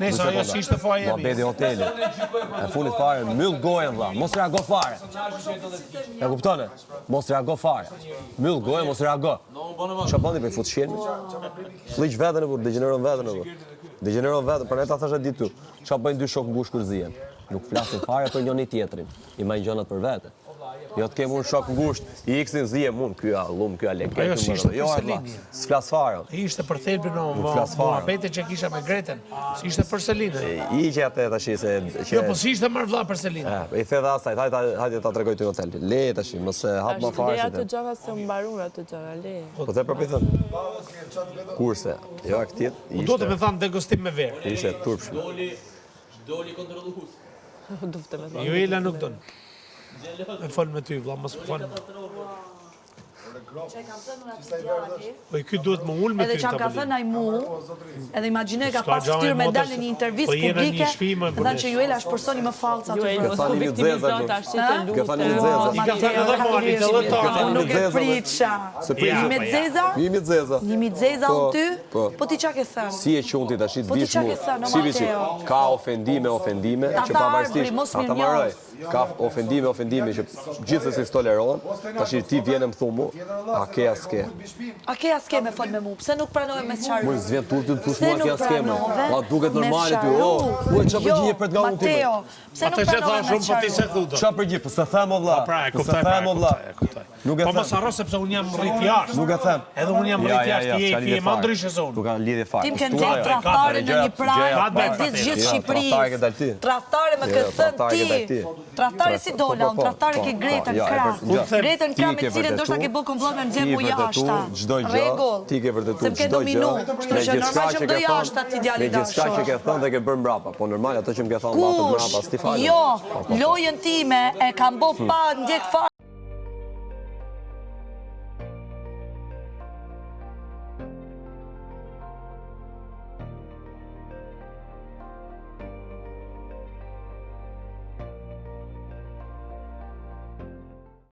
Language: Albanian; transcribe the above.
Nëse ajo s'ishte faji im. Muhabeti hoteli. E fundit fare, mbyll gojën vlla, mos reago fare. E kupton? Mos reago fare. Mbyll gojën, mos reago. Çfarë bën ti po i fut shqelmin? Flliq veten apo degjeneron veten apo? Degjeneron veten, prandaj ta thashë atë ditë ty. Çfarë bëjnë dy shokë ngushtë kur zihen? Nuk flasin fare për njëri tjetrin. I mbajnë gjërat për vete. Jo të kem unë shok ngushtë, i iksin zihem unë, ky a llum, ky a leke, Ajo ky s'ishte më. Jo, për vlla, Selinin. s'flas fare. Ishte për thelbin o Nuk flas fare. muhabetin që kisha me Gretën. S'ishte për Selinën. Iqe atë tash se që Jo, po s'ishte marrë vlla për Selinën. E, i the dhe asaj, hajde hajde ta tregoj ty në hotel. Le tash, mos e hap më fare. Le ato gjëra se u mbarun ato gjëra, le. Po the prapë thën. Kurse, jo aktiv, Po do të me thanë degustim me verë. Ishte e turpshme. Doli, doli kontrollues. Dufte me thonë. Juela nuk don. Me fol me ty, vlla, mos më fol. Po i ky duhet më ul me Edhe ty që në më ka tavolinë. thënë ai mu, edhe imagjino e ka S'ka pas gjë me ftyrë me motër dalë në se- një intervistë po jena në një publike, shtëpi, më dhe thënë që burresh. Juela është personi më fallc aty. Juel, Ka mos thënë u një viktimizo zeza, tash që të Ka thënë një lutem. zeza. I ka thënë edhe Mali, edhe Ka ta. thënë Unë nuk e zeza, pritsha. Se Ja, prishe. Një me po ja. zeza? Një me zeza. Një me zeza Po, unë ty? po. Po ti qa ke thënë? Si e qun ti tash të Po ti vish qa mu? ke thënë, o Si vishi? Mateo? Ka ofendime, ofendime Ta që tha pavarësisht Arbri, mos ta ta mirënjohës. marroj. Ka ofendime, ofendime që gjithsesi s'tolerohen. Tash ti vjen e më thu mu, a ke a s'ke? A ke a s'ke me fol me mu? Pse nuk pranove me sqaru? Mu s'vjen turp ty të thush Pse mua nuk ke a s'ke më? pranove Ma duket me normale ty, sqaru? o, ua çfarë Jo, përgjigje pret nga unë ti? më? Mateo, pse nuk Atë që pranove thash me unë, po ti se sqaru? thu do. Çfarë përgjigje? Po s'e them o vlla. Po pra, e Po s'e kuptoj, pra, them e o vlla. kuptoj, e kuptoj. Nuk e Po mos them. harro sepse unë jam rrit jashtë. Nuk e them. Edhe unë jam Ja, rrit ja, jashtë, ja, ti je s'ka ti lidhje je më fare. ndryshe se unë. Nuk ka lidhje fare. Ti më ke Kështu nxjerrë ajo. tradhtare në një prime Ka të bëjë me fratera. gjithë Jo, tradhtare ke Shqipërisë. dalë ti. Tradhtare më Jo, ke thënë tradhtare ke dalë ti. ti. Tradhtare si Po, dola, po, unë po, tradhtare po, ke po, Gretën jo, e krah. vërtet- jo. Gretën Ti krah me ke cilën ndoshta vërtetu, ke bë komplot me Ti nxjerr ke mu vërtetu jashta. çdo gjë, Rregull. ti ke vërtetu Se më ke çdo gjë. dominu, kështu Me që gjithçka normal që që më do ke thënë, jashta ti djali me gjithçka dashur. që ke thënë dhe ke bërë mbrapa. Po normal ato që më ke thënë mbrapa Kush? mbrapa, s'ti falem. Jo, Po, po, po. lojën time e kam bo pa ndjek fare.